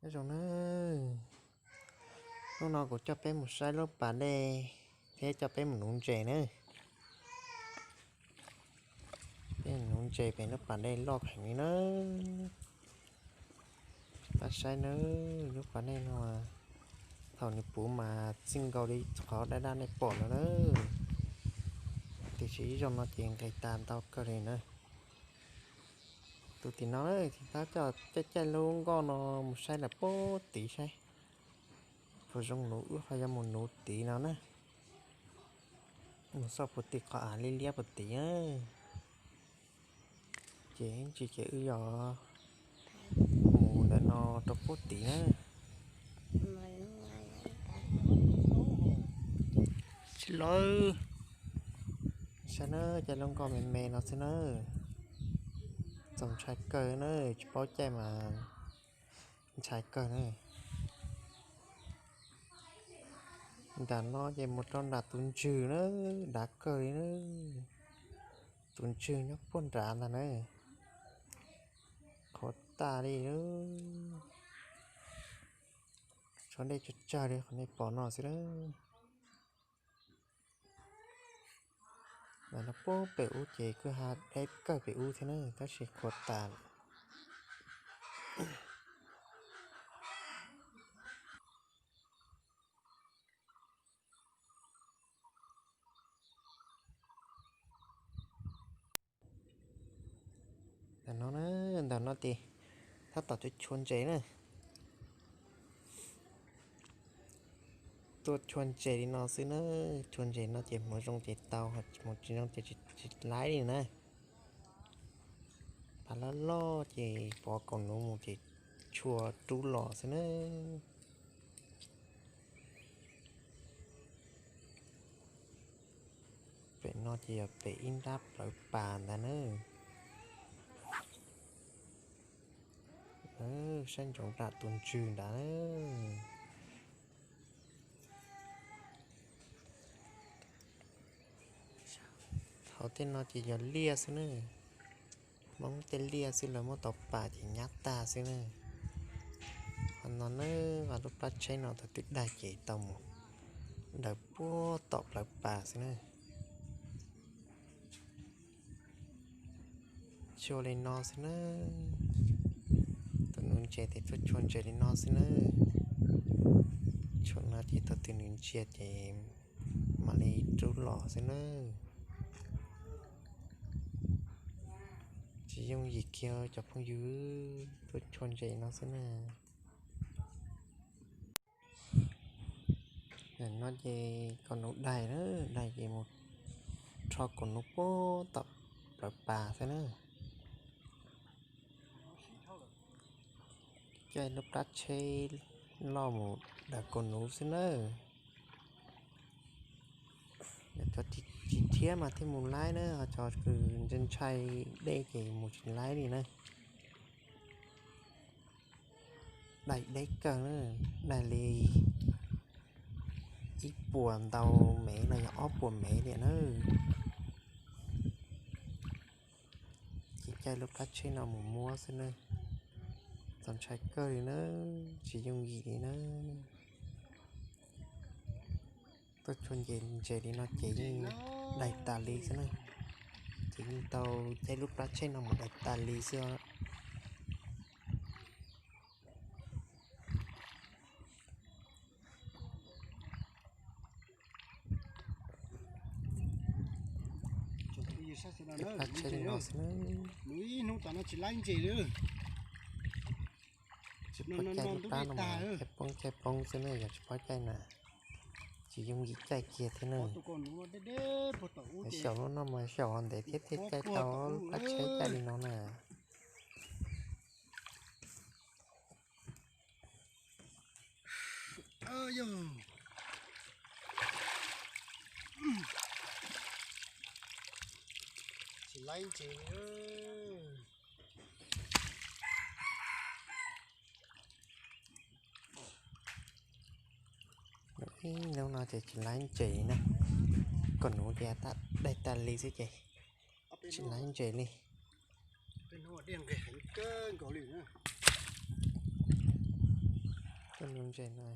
Nyob zoo na, hnub no kuv coj peb mus saib lub pas dej thiab coj peb mus nuv ntses na. Peb mus nuv ntses pem lub pas dej loj heev li na. Pab saib na, lub pas dej no thaum nws puv mas txij nkaus li qhov daj daj nej pom no na. Tiam sis ib zaug no ces nqis tas ntau kawg li na. Tus tim no na, tab tom caij caij lub nkoj no mus saib lawm puag tid saib puas zoo nuv, wb ho yuav mus nuv tid no na. Mus xauj puag tim qhov av liab liab puag tid na. Ces ib ntsis ces wb yog mus ntawm no rau puag tid na. Tsis lawv, saib na, caij lub nkoj me me no xwb na. Txaus ntshai kawg na, tsis paub caij mas ntshai kawg na. Nram no ces mus rau nram tus ntswg na, dav kawg li na. Tus ntswg nyob puag nrad ntag na. Qhuav tas li, tshuav dej tsawg tsawg li qhov nej pom no xwb na. Ntawm no puag pem ub ces kwj ha deb kawg pem ub thiab na, tab sis qhuav tas lawm. Ntawm no na, ntawm no ces tab tom tuaj chua ntses na. Tuaj chua ntses li no xwb na. Chua ntses no ces hmoov zoo ces tau, hmoov tsis zoo ces tsis laib li na. Pas loj loj ces pov kaus nuv mus ces tshua rub los xwb na. Pem no ces yog pem ib nrab plawv pas ntag na. Saib ntsoov nram tus ntswg nrad na. Hauv tej no ces yog liaj xwb na. Hmoob tej liaj xwb, lawv muab tau pas ces nyab tag xwb na. Qhov no na, lub plab tsheb no thaum twg daig ces tau mus daws puag tom plawv pas xwb na. Tshua li no xwb na. Tus nuv ntses ces tuaj tshua ntses li no xwb na. Tshua no ces thaum twg nws ntsia ces mam li rub los xwb na. Tsis yooj yim kiag cov phooj ywg, tuaj tshua ntses no xwb na. Ntawm no ces kaus nuv daig na, daig ces mus rho kaus nuv puag tom plawv pas xwb na. Caij lub plab tsheb loj mus daws kaus nuv xwb na. Cov tsis thiab mas thiaj mus laib na, ho cov kws ntshai ntshai dej ces mus tsis laib li na. Daig deb kawg na, daig li ib puas ntau mev los yog ob puas mev li na. Ces caij lub plab tsheb no mus muab xwb na. Txaus ntshai kawg li na, tsis yooj yim li na. Tuaj tshua ntses li no ces yeej daig tas li xwb na. Ces yeej tau caij lub plab tsheb no mus daig tas li xwb. Plab tsheb li no xwb na. Tsis paub caij lub plab no mas caij poob caij poob xwb na, yog tsis paub caij na. Tsis yooj yim caij kiag thiab na. Xyaum lub no mas xyaum ntev thiab thiaj caij tau lub plab tsheb caij li no na. Tsis laib ntses li. Ib hnub no ces tsis laib ntses li na. Kaus nuv ces daig tas li xwb ces tsis laib ntses li. Ntses no.